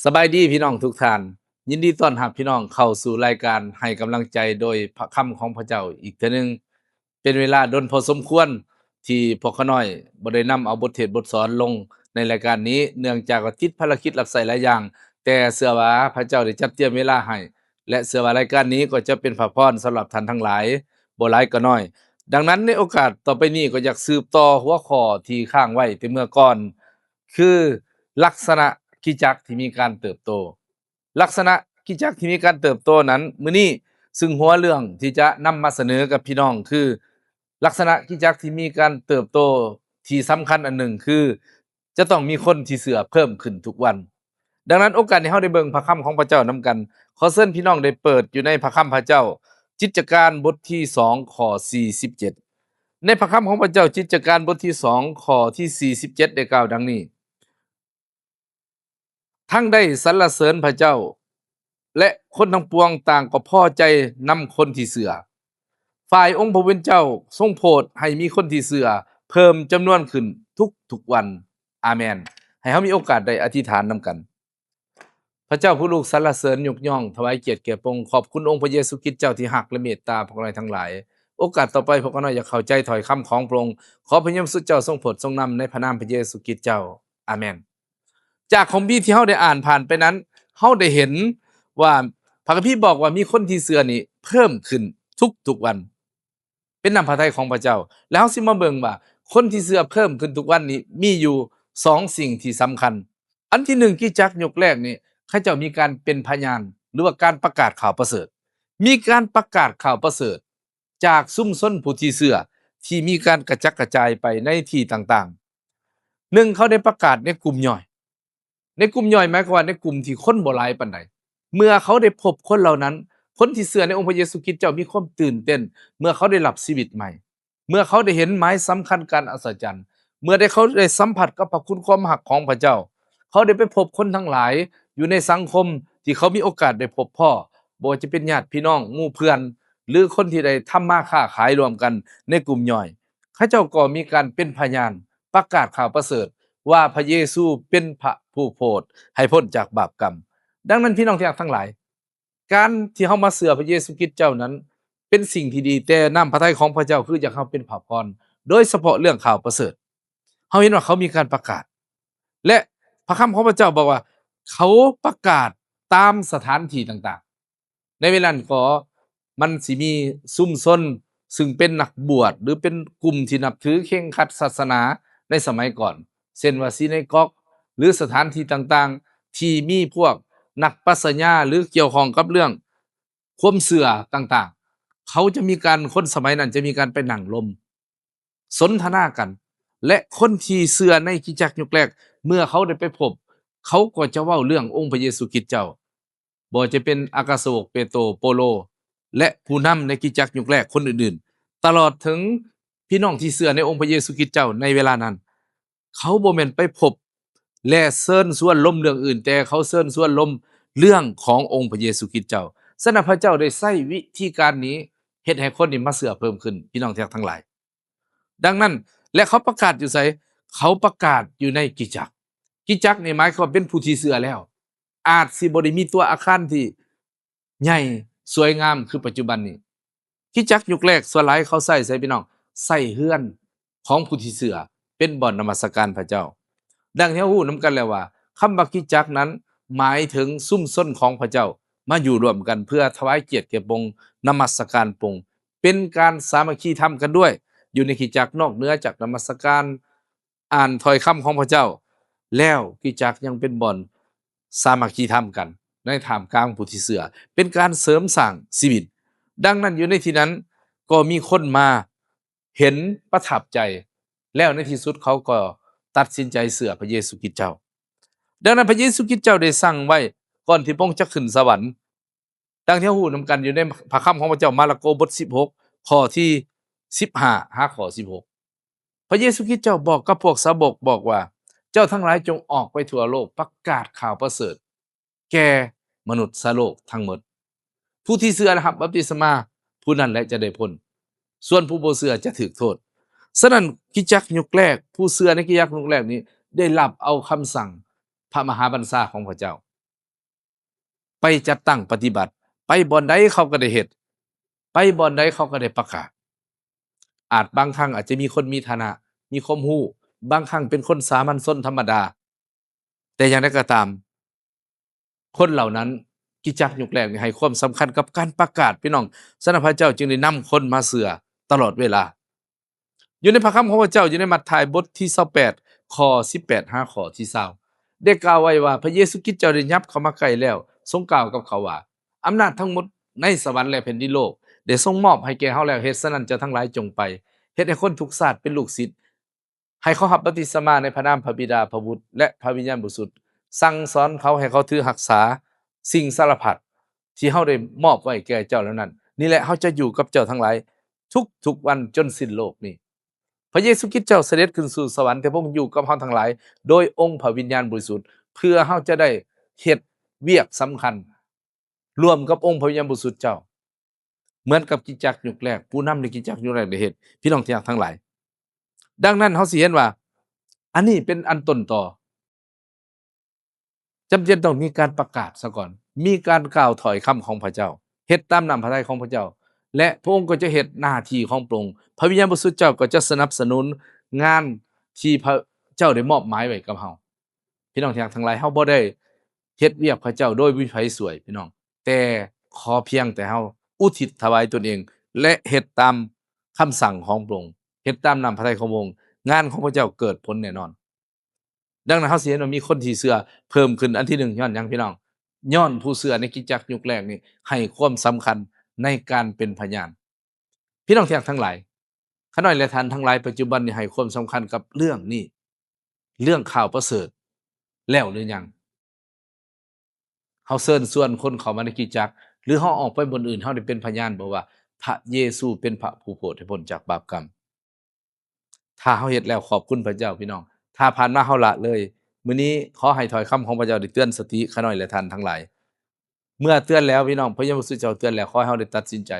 ສະບາຍດີພີ່ນ້ອງທຸກທ່ານ, ຍິນດີຕ້ອນຮັບພີ່ນ້ອງເຂົ້າສູ່ລາຍການໃຫ້ກຳລັງໃຈໂດຍພະຄຳຂອງພະເຈົ້າອີກເທື່ອໜຶ່ງ. ເປັນເວລາດົນພໍສົມຄວນທີ່ພວກຂ້ານ້ອຍບໍ່ໄດ້ນຳເອົາບົດເທດບົດສອນລົງໃນລາຍການນີ້, ເນື່ອງຈາກວ່າຕິດພາລະກິດຮັບໃຊ້ຫຼາຍຢ່າງ, ແຕ່ເຊື່ອວ່າພະເຈົ້າໄດ້ຈັດຕຽມເວລາໃຫ້ ແລະ ເຊື່ອວ່າລາຍການນີ້ກໍຈະເປັນພະພອນສຳລັບທ່ານທັງຫຼາຍ, ບໍ່ຫຼາຍກໍໜ້ອຍ. ດັ່ງນັ້ນ, ໃນໂອກາດຕໍ່ໄປນີ້ກໍຢາກສືບຕໍ່ຫົວຂໍ້ທີ່ຄ້າງໄວ້ແຕ່ເມື່ອກ່ອນ, ຄືລັກສະນະຄຣິສຕະຈັກທີ່ມີການເຕີບໂຕ. ລັກສະນະຄຣິສຕະຈັກທີ່ມີການເຕີບໂຕນັ້ນ, ມື້ນີ້, ຊຶ່ງຫົວເລື່ອງທີ່ຈະນຳມາສະເໜີກັບພີ່ນ້ອງຄື ລັກສະນະຄຣິສຕະຈັກທີ່ມີການເຕີບໂຕທີ່ສຳຄັນອັນໜຶ່ງຄື ຈະຕ້ອງມີຄົນທີ່ເຊື່ອເພີ່ມຂຶ້ນທຸກວັນ. ດັ່ງນັ້ນ, ໂອກາດໃຫ້ເຮົາໄດ້ເບິ່ງພະຄຳຂອງພະເຈົ້ານຳກັນ, ຂໍເຊີນພີ່ນ້ອງໄດ້ເປີດຢູ່ໃນພະຄຳພະເຈົ້າ, ກິດຈະການບົດທີສອງ ຂໍ້ສີ່ສິບເຈັດ. ໃນພະຄຳຂອງພະເຈົ້າ, ກິດຈະການບົດທີສອງ ຂໍ້ທີສີ່ສິບເຈັດ ໄດ້ກ່າວດັ່ງນີ້: ທັງໄດ້ສັນລະເສີນພະເຈົ້າ ແລະ ຄົນທັງປວງຕ່າງກໍພໍໃຈນຳຄົນທີ່ເຊື່ອ. ຝ່າຍອົງພະຜູ້ເປັນເຈົ້າຊົງໂຜດໃຫ້ມີຄົນທີ່ເຊື່ອເພີ່ມຈຳນວນຂຶ້ນທຸກໆວັນ. ອາເມນ. ໃຫ້ເຮົາມີໂອກາດໄດ້ອະທິຖານນຳກັນ. ພະເຈົ້າຜູ້ລູກສັນລະເສີນຍົກຍ້ອງ, ຖວາຍກຽດແກ່ພະອົງ, ຂອບຄຸນອົງພະເຢຊູຄຣິດເຈົ້າທີ່ຮັກ ແລະ ເມດຕາພວກເຮົາທັງຫຼາຍ. ໂອກາດຕໍ່ໄປ ພວກເຮົາຢາກເຂົ້າໃຈຖ້ອຍຄຳຂອງພະອົງ. ຂໍພະວິນຍານບໍລິສຸດເຈົ້າຊົງໂຜດຊົງນຳໃນພະນາມພະເຢຊູຄຣິດເຈົ້າ. ອາເມນ. ຈາກຄຳພີທີ່ເຮົາໄດ້ອ່ານຜ່ານໄປນັ້ນ, ເຮົາໄດ້ເຫັນວ່າພະຄຳພີບອກວ່າມີຄົນທີ່ເຊື່ອນີ້ເພີ່ມຂຶ້ນທຸກໆວັນ ເປັນນ້ຳພະໄທຂອງພະເຈົ້າ. ແລ້ວເຮົາຊິມາເບິ່ງວ່າຄົນທີ່ເຊື່ອເພີ່ມຂຶ້ນທຸກວັນນີ້ມີຢູ່ສອງສິ່ງທີ່ສຳຄັນ. ອັນທີໜຶ່ງ, ຄຣິສຕະຈັກຍຸກແລກນີ້ ເຂົາເຈົ້າມີການເປັນພະຍານ ຫຼືວ່າການປະກາດຂ່າວປະເສີດ. ມີການປະກາດຂ່າວປະເສີດຈາກຊຸມຊົນຜູ້ທີ່ເຊື່ອ ທີ່ມີການກະຈັດກະຈາຍໄປໃນທີ່ຕ່າງໆ. ໜຶ່ງ, ເຂົາໄດ້ປະກາດໃນກຸ່ມຍ່ອຍ. ໃນກຸ່ມຍ່ອຍໝາຍຄວາມວ່າໃນກຸ່ມທີ່ຄົນບໍ່ຫຼາຍປານໃດ. ເມື່ອເຂົາໄດ້ພົບຄົນເຫຼົ່ານັ້ນ, ຄົນທີ່ເຊື່ອໃນອົງພະເຢຊູຄຣິດເຈົ້າມີຄວາມຕື່ນເຕັ້ນເມື່ອເຂົາໄດ້ຮັບຊີວິດໃໝ່, ເມື່ອເຂົາໄດ້ເຫັນໝາຍສຳຄັນການອັດສະຈັນ, ເມື່ອໄດ້ເຂົາໄດ້ສຳຜັດກັບພະຄຸນຄວາມຮັກຂອງພະເຈົ້າ. ເຂົາໄດ້ໄປພົບຄົນທັງຫຼາຍຢູ່ໃນສັງຄົມທີ່ເຂົາມີໂອກາດໄດ້ພົບພໍ້, ບໍ່ວ່າຈະເປັນຍາດພີ່ນ້ອງ, ໝູ່ເພື່ອນ ຫຼື ຄົນທີ່ໄດ້ທຳມາຄ້າຂາຍຮ່ວມກັນໃນກຸ່ມຍ່ອຍ. ເຂົາເຈົ້າກໍມີການເປັນພະຍານ ປະກາດຂ່າວປະເສີດວ່າພະເຢຊູເປັນພະຜູ້ໂຜດໃຫ້ພົ້ນຈາກບາບກຳ. ດັ່ງນັ້ນ ພີ່ນ້ອງທີ່ຮັກທັງຫຼາຍ, ການທີ່ເຮົາມາເຊື່ອພະເຢຊູຄຣິດເຈົ້ານັ້ນເປັນສິ່ງທີ່ດີ, ແຕ່ນ້ຳພະໄທຂອງພະເຈົ້າຄືຢາກເຮົາເປັນພະພອນ, ໂດຍສະເພາະເລື່ອງຂ່າວປະເສີດ. ເຮົາເຫັນວ່າເຂົາມີການປະກາດ ແລະ ພະຄຳຂອງພະເຈົ້າບອກວ່າ ເຂົາປະກາດຕາມສະຖານທີ່ຕ່າງໆ. ໃນເວລານັ້ນກໍມັນຊິມີຊຸມຊົນຊຶ່ງເປັນນັກບວດ ຫຼື ເປັນກຸ່ມທີ່ນັບຖືເຄັ່ງຄັດສາສະໜາໃນສະໄໝກ່ອນ, ເຊັ່ນວ່າຊີນາໂກກ ຫຼື ສະຖານທີ່ຕ່າງໆ ທີ່ມີພວກນັກປັດຊະຍາ ຫຼື ກ່ຽວຂ້ອງກັບເລື່ອງຄວາມເຊື່ອຕ່າງໆ. ເຂົາຈະມີການ, ຄົນສະໄໝນັ້ນຈະມີການໄປນັ່ງລົມ ສົນທະນາກັນ ແລະ ຄົນທີ່ເຊື່ອໃນຄຣິສຕະຈັກຍຸກແລກ ເມື່ອເຂົາໄດ້ໄປພົບ, ເຂົາກໍຈະເວົ້າເລື່ອງອົງພະເຢຊູຄຣິດເຈົ້າ, ບໍ່ວ່າຈະເປັນອັກຄະສາວົກເປໂຕ, ໂປໂລ ແລະ ຜູ້ນຳໃນຄຣິສຕະຈັກຍຸກແລກຄົນອື່ນໆ, ຕະຫຼອດເຖິງພີ່ນ້ອງທີ່ເຊື່ອໃນອົງພະເຢຊູຄຣິດເຈົ້າໃນເວລານັ້ນ. ເຂົາບໍ່ແມ່ນໄປພົບ ແລະ ເຊີນຊວນລົມເລື່ອງອື່ນ, ແຕ່ເຂົາເຊີນຊວນລົມເລື່ອງຂອງອົງພະເຢຊູຄຣິດເຈົ້າ. ສະນັ້ນ ພະເຈົ້າໄດ້ໃຊ້ວິທີການນີ້ ເຮັດໃຫ້ຄົນນີ້ມາເຊື່ອເພີ່ມຂຶ້ນ, ພີ່ນ້ອງທີ່ຮັກທັງຫຼາຍ. ດັ່ງນັ້ນ ແລະ ເຂົາປະກາດຢູ່ໃສ? ເຂົາປະກາດຢູ່ໃນຄຣິສຕະຈັກ. ຄຣິສຕະຈັກນີ້ໝາຍຄວາມເປັນຜູ້ທີ່ເຊື່ອແລ້ວ, ອາດຊິບໍ່ໄດ້ມີຕົວອາຄານທີ່ໃຫຍ່ສວຍງາມຄືປັດຈຸບັນນີ້. ຄຣິສຕະຈັກຍຸກແລກສ່ວນຫຼາຍເຂົາໃຊ້ໃສ ພີ່ນ້ອງ? ໃຊ້ເຮືອນຂອງຜູ້ທີ່ເຊື່ອເປັນບ່ອນນະມັດສະການພະເຈົ້າ. ດັ່ງທີ່ເຮົາຮູ້ນຳກັນແລ້ວວ່າ ຄຳວ່າຄຣິສຕະຈັກນັ້ນໝາຍເຖິງຊຸມຊົນຂອງພະເຈົ້າມາຢູ່ຮ່ວມກັນເພື່ອຖວາຍກຽດແກ່ພະອົງ, ນະມັດສະການພະອົງ, ເປັນການສາມັກຄີທຳກັນດ້ວຍ ຢູ່ໃນຄຣິສຕະຈັກ. ນອກເໜືອຈາກນະມັດສະການ ອ່ານຖ້ອຍຄຳຂອງພະເຈົ້າແລ້ວ, ຄຣິສຕະຈັກຍັງເປັນບ່ອນສາມັກຄີທຳກັນໃນທ່າມກາງຜູ້ທີ່ເຊື່ອ, ເປັນການເສີມສ້າງຊີວິດ. ດັ່ງນັ້ນ ຢູ່ໃນທີ່ນັ້ນກໍມີຄົນມາເຫັນປະທັບໃຈ, ແລ້ວໃນທີ່ສຸດເຂົາກໍຕັດສິນໃຈເຊື່ອພະເຢຊູຄຣິດເຈົ້າ. ດັ່ງນັ້ນ ພະເຢຊູຄຣິດເຈົ້າໄດ້ສັ່ງໄວ້ ກ່ອນທີ່ພະອົງຈະຂຶ້ນສະຫວັນ, ດັ່ງທີ່ເຮົາຮູ້ນຳກັນຢູ່ໃນພະຄຳຂອງພະເຈົ້າ ມາລະໂກບົດສິບຫົກ ຂໍ້ທີສິບຫ້າຫາຂໍ້ສິບຫົກ ພະເຢຊູຄຣິດເຈົ້າບອກກັບພວກສາວົກ ບອກວ່າ ເຈົ້າທັງຫຼາຍຈົ່ງອອກໄປທົ່ວໂລກ ປະກາດຂ່າວປະເສີດແກ່ມະນຸດສາໂລກທັງໝົດ. ຜູ້ທີ່ເຊື່ອແລະຮັບບັບຕິສມາ ຜູ້ນັ້ນແຫຼະຈະໄດ້ພົ້ນ, ສ່ວນຜູ້ບໍ່ເຊື່ອຈະຖືກໂທດ. ສະນັ້ນ ຄຣິສຕະຈັກຍຸກແລກ, ຜູ້ເຊື່ອໃນຄຣິສຕະຈັກຍຸກແລກນີ້ ໄດ້ຮັບເອົາຄຳສັ່ງພະມະຫາບັນຊາຂອງພະເຈົ້າ. ປຈັດຕັ້ງປະຕິບັດ, ໄປບ່ອນໃດເຂົາກໍໄດ້ເຮັດ, ໄປບ່ອນໃດເຂົາກໍໄດ້ປະກາດ. ອາດບາງຄັ້ງອາດຈະມີຄົນມີຖານະ, ມີຄວາມຮູ້, ບາງຄັ້ງເປັນຄົນສາມັນຊົນທຳມະດາ, ແຕ່ຢ່າງໃດກໍຕາມ ຄົນເຫຼົ່ານັ້ນ ຄຣິສຕະຈັກຍຸກແລກນີ້ໃຫ້ຄວາມສຳຄັນກັບການປະກາດ, ພີ່ນ້ອງ, ສະນັ້ນພະເຈົ້າຈຶ່ງໄດ້ນຳຄົນມາເຊື່ອຕະຫຼອດເວລາ. ຢູ່ໃນພະຄຳຂອງພະເຈົ້າ, ຢູ່ໃນມັດທາຍບົດທີຊາວແປດ ຂໍ້ສິບແປດຫາຂໍ້ທີຊາວ ໄດ້ກ່າວໄວ້ວ່າ ພະເຢຊູຄຣິສເຈົ້າໄດ້ຫຍັບເຂົ້າມາໃກ້ແລ້ວ, ຊົງກ່າວກັບເຂົາວ່າ, ອຳນາດທັງໝົດໃນສະຫວັນ ແລະ ແຜ່ນດິນໂລກ ໄດ້ຊົງມອບໃຫ້ແກ່ເຮົາແລ້ວ. ເຫດສະນັ້ນ ເຈົ້າທັງຫຼາຍຈົ່ງໄປ, ເຮັດໃຫ້ຄົນທຸກຊາດເປັນລູກສິດ, ໃຫ້ເຂົາຮັບບັບຕິສະມາໃນພະນາມພະບິດາ, ພະບຸດ ແລະ ພະວິນຍານບໍລິສຸດ, ສັ່ງສອນເຂົາໃຫ້ເຂົາຖືຮັກສາສິ່ງສາລະພັດທີ່ເຮົາໄດ້ມອບໄວ້ແກ່ເຈົ້າແລ້ວນັ້ນ. ນີ້ແຫຼະ ເຮົາຈະຢູ່ກັບເຈົ້າທັງຫຼາຍທຸກໆວັນຈົນສິ້ນໂລກນີ້. ພະເຢຊູຄຣິສເຈົ້າສະເດັດຂຶ້ນສູ່ສະຫວັນ, ແຕ່ພະອົງຢູ່ກັບເຮົາທັງຫຼາຍໂດຍອົງພະວິນຍານບໍລິສຸດ, ເພື່ອເຮົາຈະໄດ້ເຮັດວຽກສຳຄັນ ຮ່ວມກັບອົງພະວິນຍານບໍລິສຸດເຈົ້າ, ເໝືອນກັບຄຣິສຕະຈັກຍຸກແລກ, ຜູ້ນຳໃນຄຣິສຕະຈັກຍຸກແລກໄດ້ເຮັດ, ພີ່ນ້ອງທີ່ຮັກທັງຫຼາຍ. ດັ່ງນັ້ນ ເຮົາຊິເຫັນວ່າ ອັນນີ້ເປັນອັນຕົ້ນຕໍ. ຈຳເປັນຕ້ອງມີການປະກາດສາກ່ອນ, ມີການກ່າວຖ້ອຍຄຳຂອງພະເຈົ້າ, ເຮັດຕາມນ້ຳພະໄທຂອງພະເຈົ້າ, ແລະ ພະອົງກໍຈະເຮັດໜ້າທີ່ຂອງພະອົງ. ພະວິນຍານບໍລິສຸດເຈົ້າກໍຈະສະໜັບສະໜູນງານທີ່ພະເຈົ້າໄດ້ມອບໝາຍໄວ້ກັບເຮົາ. ພີ່ນ້ອງທີ່ຮັກທັງຫຼາຍ, ເຮົາບໍ່ໄດ້ເຮັດວຽກພະເຈົ້າໂດຍບໍ່ມີໃຜຊ່ວຍ, ພີ່ນ້ອງ, ແຕ່ຂໍພຽງແຕ່ເຮົາອຸທິດຖວາຍຕົນເອງ ແລະ ເຮັດຕາມຄຳສັ່ງຂອງພະອົງ, ເຮັດຕາມນ້ຳພະໄທຂອງພະອົງ, ງານຂອງພະເຈົ້າເກີດຜົນແນ່ນອນ. ດັ່ງນັ້ນ ເຮົາຊິເຫັນວ່າມີຄົນທີ່ເຊື່ອເພີ່ມຂຶ້ນ. ອັນທີໜຶ່ງ ຍ້ອນຫຍັງ, ພີ່ນ້ອງ? ຍ້ອນຜູ້ເຊື່ອໃນຄຣິສຕະຈັກຍຸກແລກນີ້ໃຫ້ຄວາມສຳຄັນໃນການເປັນພະຍານ. ພີ່ນ້ອງທີ່ຮັກທັງຫຼາຍ, ຂ້ານ້ອຍ ແລະ ທ່ານທັງຫຼາຍ ປັດຈຸບັນນີ້ໃຫ້ຄວາມສຳຄັນກັບເລື່ອງນີ້, ເລື່ອງຂ່າວປະເສີດແລ້ວຫຼືຍັງ? ເຮົາເຊີນຊວນຄົນເຂົ້າມາໃນຄຣິສຕະຈັກ ຫຼື ເຮົາອອກໄປບ່ອນອື່ນ, ເຮົາໄດ້ເປັນພະຍານບໍ່ວ່າພະເຢຊູເປັນພະຜູ້ໂຜດໃຫ້ພົ້ນຈາກບາບກຳ? ຖ້າເຮົາເຮັດແລ້ວ ຂອບຄຸນພະເຈົ້າ, ພີ່ນ້ອງ. ຖ້າຜ່ານມາເຮົາລະເລີຍ, ມື້ນີ້ຂໍໃຫ້ຖ້ອຍຄຳຂອງພະເຈົ້າໄດ້ເຕືອນສະຕິຂ້ານ້ອຍ ແລະ ທ່ານທັງຫຼາຍ. ເມື່ອເຕືອນແລ້ວ, ພີ່ນ້ອງ, ພະເຢຊູເຈົ້າເຕືອນແລ້ວ, ຂໍໃຫ້ເຮົາໄດ້ຕັດສິນໃຈ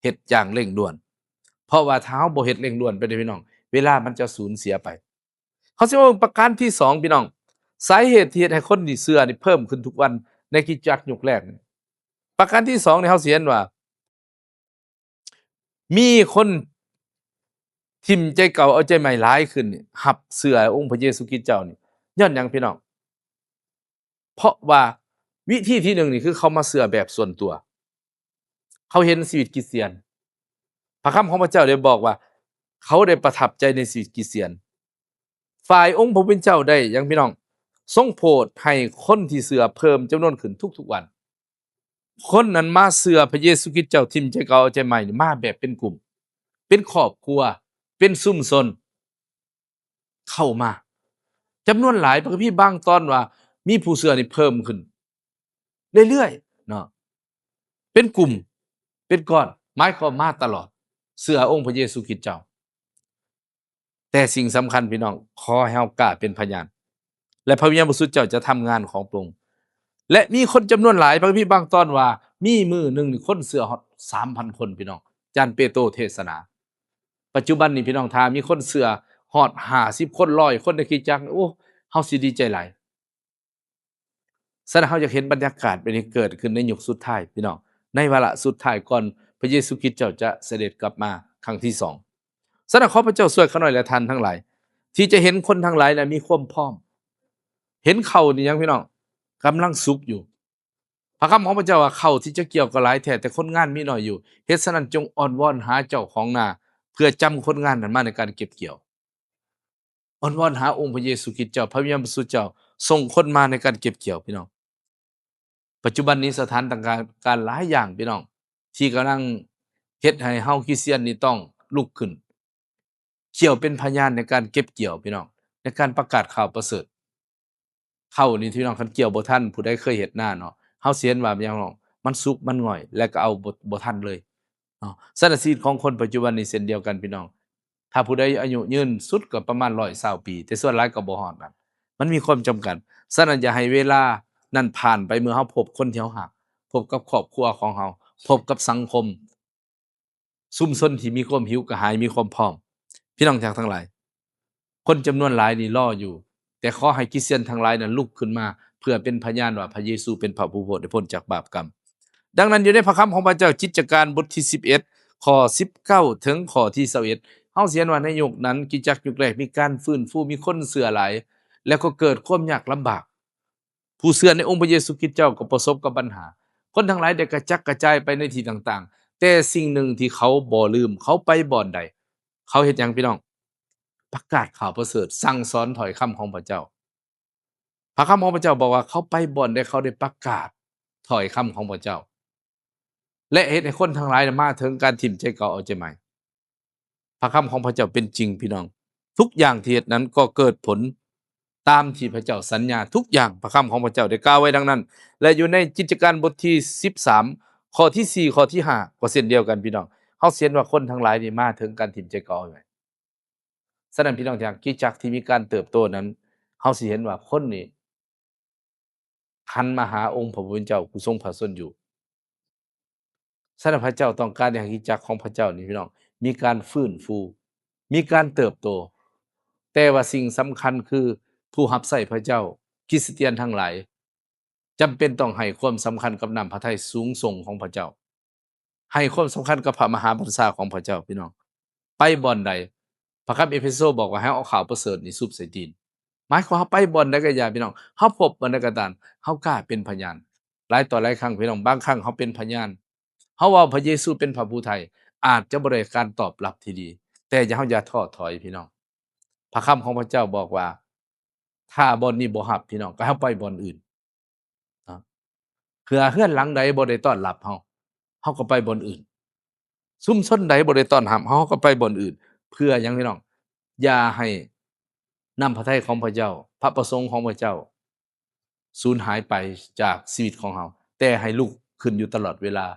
ເຮັດຢ່າງເລັ່ງດ່ວນ, ເພາະວ່າຖ້າເຮົາບໍ່ເຮັດເລັ່ງດ່ວນໄປເດ້, ພີ່ນ້ອງ, ເວລາມັນຈະສູນເສຍໄປ. ເຮົາຊິມາເບິ່ງປະການທີສອງ, ພີ່ນ້ອງ, ສາເຫດທີ່ເຮັດໃຫ້ຄົນນີ້ເຊື່ອນີ້ເພີ່ມຂຶ້ນທຸກວັນໃນຄຣິສຕະຈັກຍຸກແລກນີ້. ປະການທີສອງນີ້ ເຮົາຊິເຫັນວ່າ ມີຄົນຖິ້ມໃຈເກົ່າເອົາໃຈໃໝ່ຫຼາຍຂຶ້ນ, ຮັບເຊື່ອອົງພະເຢຊູຄຣິສເຈົ້ານີ້. ຍ້ອນຫຍັງ, ພີ່ນ້ອງ? ເພາະວ່າວິທີທີໜຶ່ງນີ້ ຄືເຂົາມາເຊື່ອແບບສ່ວນຕົວ. ເຂົາເຫັນຊີວິດຄຣິສຕຽນ. ພະຄຳຂອງພະເຈົ້າໄດ້ບອກວ່າ ເຂົາໄດ້ປະທັບໃຈໃນຊີວິດຄຣິສຕຽນ. ຝ່າຍອົງພະຜູ້ເປັນເຈົ້າໄດ້ຫຍັງ, ພີ່ນ້ອງ? ຊົງໂຜດໃຫ້ຄົນທີ່ເຊື່ອເພີ່ມຈຳນວນຂຶ້ນທຸກໆວັນ. ຄົນນັ້ນມາເຊື່ອພະເຢຊູຄຣິສເຈົ້າ, ຖິ້ມໃຈເກົ່າເອົາໃຈໃໝ່ນີ້, ມາແບບເປັນກຸ່ມ, ເປັນຄອບຄົວ, ເປັນຊຸມຊົນ. ເຂົ້າມາຈຳນວນຫຼາຍ. ພະຄຳພີບາງຕອນວ່າມີຜູ້ເຊື່ອນີ້ເພີ່ມຂຶ້ນເລື້ອຍໆເນາະ, ເປັນກຸ່ມ ເປັນກ້ອນ, ໝາຍຄວາມມາຕະຫຼອດ, ເຊື່ອອົງພະເຢຊູຄຣິສເຈົ້າ. ແຕ່ສິ່ງສຳຄັນ, ພີ່ນ້ອງ, ຂໍໃຫ້ເຮົາກ້າເປັນພະຍານ ແລະ ພະວິນຍານບໍລິສຸດເຈົ້າຈະທຳງານຂອງພະອົງ. ແລະ ມີຄົນຈຳນວນຫຼາຍ, ພະຄຳພີບາງຕອນວ່າມີມື້ໜຶ່ງນີ້ຄົນເຊື່ອຮອດສາມພັນຄົນ, ພີ່ນ້ອງ. ອາຈານເປໂຕເທດສະໜາ. ປັດຈຸບັນນີ້, ພີ່ນ້ອງ, ຖ້າມີຄົນເຊື່ອຮອດຫ້າສິບຄົນ, ຮ້ອຍຄົນໃນຄຣິສຕະຈັກ, ໂອ້, ເຮົາຊິດີໃຈຫຼາຍ. ສະນັ້ນ ເຮົາຢາກເຫັນບັນຍາກາດແບບນີ້ເກີດຂຶ້ນໃນຍຸກສຸດທ້າຍ, ພີ່ນ້ອງ, ໃນວາລະສຸດທ້າຍກ່ອນພະເຢຊູຄຣິສເຈົ້າຈະສະເດັດກັບມາຄັ້ງທີສອງ. ສະນັ້ນ ຂໍພະເຈົ້າຊ່ວຍຂ້ານ້ອຍ ແລະ ທ່ານທັງຫຼາຍ ທີ່ຈະເຫັນຄົນທັງຫຼາຍນັ້ນມີຄວາມພ້ອມ. ເຫັນເຂົ້ານີ້ຫຍັງ, ພີ່ນ້ອງ? ກຳລັງສຸກຢູ່. ພະຄຳຂອງພະເຈົ້າວ່າ ເຂົ້າທີ່ຈະກ່ຽວກໍຫຼາຍແທ້, ແຕ່ຄົນງານມີໜ້ອຍຢູ່. ເຫດສະນັ້ນ ຈົ່ງອ້ອນວອນຫາເຈົ້າຂອງນາ ເພື່ອຈຳຄົນງານນັ້ນມາໃນການເກັບກ່ຽວ. ອ້ອນວອນຫາອົງພະເຢຊູຄຣິສເຈົ້າ, ພະວິນຍານບໍລິສຸດເຈົ້າ ສົ່ງຄົນມາໃນການເກັບກ່ຽວ, ພີ່ນ້ອງ. ປັດຈຸບັນນີ້ ສະຖານການ ການຫຼາຍຢ່າງ, ພີ່ນ້ອງ, ທີ່ກຳລັງເຮັດໃຫ້ເຮົາຄຣິສຕຽນນີ້ຕ້ອງລຸກຂຶ້ນ ກ່ຽວເປັນພະຍານໃນການເກັບກ່ຽວ, ພີ່ນ້ອງ, ໃນການປະກາດຂ່າວປະເສີດ. ເຂົ້ານີ້ ພີ່ນ້ອງ, ຄັນກ່ຽວບໍ່ທັນ, ຜູ້ໃດເຄີຍເຮັດນາເນາະ, ເຮົາຊິເຫັນວ່າ ພີ່ນ້ອງ, ມັນສຸກ, ມັນຫງ່ອຍ ແລະ ກໍເອົາບໍ່ ບໍ່ທັນເລີຍເນາະ. ສະນັ້ນ ຊີວິດຂອງຄົນປັດຈຸບັນນີ້ເຊັ່ນດຽວກັນ, ພີ່ນ້ອງ. ຖ້າຜູ້ໃດອາຍຸຍືນສຸດກໍປະມານຮ້ອຍຊາວປີ, ແຕ່ສ່ວນຫຼາຍກໍບໍ່ຮອດນັ້ນ. ມັນມີຄວາມຈຳກັດ. ສະນັ້ນ ຢ່າໃຫ້ເວລານັ້ນຜ່ານໄປ ເມື່ອເຮົາພົບຄົນທີ່ເຮົາຮັກ, ພົບກັບຄອບຄົວຂອງເຮົາ, ພົບກັບສັງຄົມ. ຊຸມຊົນທີ່ມີຄວາມຫິວກະຫາຍ, ມີຄວາມພ້ອມ. ພີ່ນ້ອງທີ່ຮັກທັງຫຼາຍ, ຄົນຈຳນວນຫຼາຍນີ້ລໍຢູ່, ແຕ່ຂໍໃຫ້ຄຣິສຕຽນທັງຫຼາຍນັ້ນລຸກຂຶ້ນມາ, ພ ພື່ອເປັນພະຍານວ່າພະເຢຊູເປັນພະຜູ້ພົ້ນ ໄດ້ພົ້ນຈາກບາບກຳ. ດັ່ງນັ້ນ ຢູ່ໃນພະຄຳຂອງພະເຈົ້າ ກິດຈະການບົດທີສິບເອັດ ຂໍ້ສິບເກົ້າ ເຖິງຂໍ້ທີຊາວເອັດ ເຮົາຊິເຫັນວ່າໃນຍຸກນັ້ນ ຄຣິສຕະຈັກຍຸກແລກ ມີການຟື້ນຟູ ມີຄົນເຊື່ອຫຼາຍ ແລ້ວກໍເກີດຄວາມຍາກລຳບາກ. ຜູ້ເຊື່ອໃນອົງພະເຢຊູຄຣິສເຈົ້າກໍປະສົບກັບບັນຫາ. ຄົນທັງຫຼາຍໄດ້ກະຈັດກະຈາຍໄປໃນທີ່ຕ່າງໆ, ແຕ່ສິ່ງໜຶ່ງທີ່ເຂົາບໍ່ລືມ, ເຂົາໄປບ່ອນໃດ, ເຂົາເຮັດຫຍັງ, ພີ່ນ້ອງ? ປະກາດຂ່າວປະເສີດ, ສັ່ງສອນຖ້ອຍຄຳຂອງພະເຈົ້າ. ພະຄຳຂອງພະເຈົ້າບອກວ່າ ເຂົາໄປບ່ອນໃດ ເຂົາໄດ້ປະກາດຖ້ອຍຄຳຂອງພະເຈົ້າ ແລະ ເຮັດໃຫ້ຄົນທັງຫຼາຍມາເຖິງການຖິ້ມໃຈເກົ່າເອົາໃຈໃໝ່. ພະຄຳຂອງພະເຈົ້າເປັນຈິງ, ພີ່ນ້ອງ. ທຸກຢ່າງທີ່ເຮັດນັ້ນກໍເກີດຜົນຕາມທີ່ພະເຈົ້າສັນຍາ. ທຸກຢ່າງ, ພະຄຳຂອງພະເຈົ້າໄດ້ກ່າວໄວ້ດັ່ງນັ້ນ. ແລະ ຢູ່ໃນກິດຈະການບົດທີສິບສາມ ຂໍ້ທີສີ່ ຂໍ້ທີຫ້າ ກໍເຊັ່ນດຽວກັນ, ພີ່ນ້ອງ. ເຮົາຊິເຫັນວ່າຄົນທັງຫຼາຍນີ້ມາເຖິງການຖິ້ມໃຈເກົ່າເອົາໃຈໃໝ່. ສະນັ້ນ ພີ່ນ້ອງທີ່ຮັກ, ຄຣິສຕະຈັກທີ່ມີການເຕີບໂຕນັ້ນ, ເຮົາຊິເຫັນວ່າຄົນນີ້ຫັນມາຫາອົງພະຜູ້ເປັນເຈົ້າຜູ້ຊົງພະຊົນຢູ່. ສະນັ້ນ ພະເຈົ້າຕ້ອງການໃຫ້ຄຣິສຕະຈັກຂອງພະເຈົ້ານີ້, ພີ່ນ້ອງ, ມີການຟື້ນຟູ, ມີການເຕີບໂຕ. ແຕ່ວ່າສິ່ງສຳຄັນຄື ຜູ້ຮັບໃຊ້ພະເຈົ້າ, ຄຣິສຕຽນທັງຫຼາຍ, ຈຳເປັນຕ້ອງໃຫ້ຄວາມສຳຄັນກັບນ້ຳພະໄທສູງສົ່ງຂອງພະເຈົ້າ, ໃຫ້ຄວາມສຳຄັນກັບພະມະຫາບັນຊາຂອງພະເຈົ້າ, ພີ່ນ້ອງ. ໄປບ່ອນໃດ, ພະຄຳເອເຟໂຊບອກວ່າໃຫ້ເອົາຂ່າວປະເສີດນີ້ຊຸບໃສ່ຕີນ. ໝາຍຄວາມວ່າເຮົາໄປບ່ອນໃດກໍຢ່າ, ພີ່ນ້ອງ, ເຮົາພົບບ່ອນໃດກໍຕາມ, ເຮົາກ້າເປັນພະຍານ. ຫຼາຍຕໍ່ຫຼາຍຄັ້ງ, ພີ່ນ້ອງ, ບາງຄັ້ງເຮົາເປັນພະຍານ, ເຮົາເວົ້າພະເຢຊູເປັນພະຜູ້ໄຖ່, ອາດຈະບໍ່ໄດ້ການຕອບຮັບທີ່ດີ, ແຕ່ຢ່າ, ເຮົາຢ່າທໍ້ຖອຍ, ພີ່ນ້ອງ. ພະຄຳຂອງພະເຈົ້າບອກວ່າ ຖ້າບ່ອນນີ້ບໍ່ຮັບ, ພີ່ນ້ອງ, ກໍໃຫ້ເຮົາໄປບ່ອນອື່ນ. ເນາະ ເພື່ອເຮືອນຫຼັງໃດບໍ່ໄດ້ຕ້ອນຮັບເຮົາ, ເຮົາກໍໄປບ່ອນອື່ນ. ຊຸມຊົນໃດບໍ່ໄດ້ຕ້ອນຮັບເຮົາ, ເຮົາກໍໄປບ່ອນອື່ນ. ເພື່ອຫຍັງ, ພີ່ນ້ອງ? ຢ່າໃຫ້ນ້ຳພະໄທຂອງພະເຈົ້າ, ພະປະສົງຂອງພະເຈົ້າ ສູນຫາຍໄປຈາກຊີວິດຂອງເຮົາ, ແຕ່ໃຫ້ລຸກຂຶ້ນຢູ່ຕະຫຼອດເວລາ.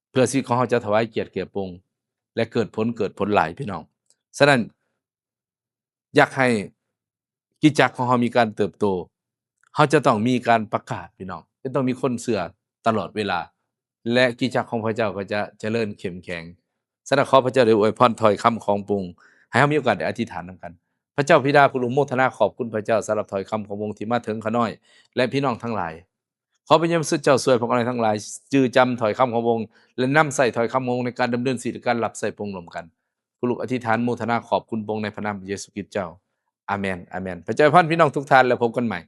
ເພື່ອຊີວິດຂອງເຮົາຈະຖວາຍກຽດແກ່ພະອົງ ແລະ ເກີດຜົນ, ເກີດຜົນຫຼາຍ, ພີ່ນ້ອງ. ສະນັ້ນ ຢາກໃຫ້ຄຣິສຕະຈັກຂອງເຮົາມີການເຕີບໂຕ, ເຮົາຈະຕ້ອງມີການປະກາດ, ພີ່ນ້ອງ, ຈະຕ້ອງມີຄົນເຊື່ອຕະຫຼອດເວລາ, ແລະ ຄຣິສຕະຈັກຂອງພະເຈົ້າກໍຈະຈະເລີນເຂັ້ມແຂງ. ສະນັ້ນ ຂໍພະເຈົ້າໄດ້ອວຍພອນຖ້ອຍຄຳຂອງພະອົງ ໃຫ້ເຮົາມີໂອກາດໄດ້ອະທິດຖານນຳກັນ. ພະເຈົ້າບິດາຜູ້ລົງໂມທະນາຂອບຄຸນພະເຈົ້າສຳລັບຖ້ອຍຄຳຂອງພະອົງທີ່ມາເຖິງຂ້ານ້ອຍ ແລະ ພີ່ນ້ອງທັງຫຼາຍ. ຂໍພະເຢຊູເຈົ້າຊ່ວຍພວກຂ້ານ້ອຍທັງຫຼາຍຈື່ຈຳຖ້ອຍຄຳຂອງພະອົງ ແລະ ນຳໃຊ້ຖ້ອຍຄຳຂອງພະອົງໃນການດຳເນີນຊີວິດ ການຮັບໃຊ້ພະອົງຮ່ວມກັນ. ຜູ້ລູກອະທິດຖານໂມທະນາຂອບຄຸນພະອົງໃນພະນາມເຢຊູຄຣິສເຈົ້າ. ອາເມນ, ອາເມນ. ພະເຈົ້າອວຍພອນພີ່ນ້ອງທຸກທ່ານ ແລ້ວພົບກັນໃໝ່.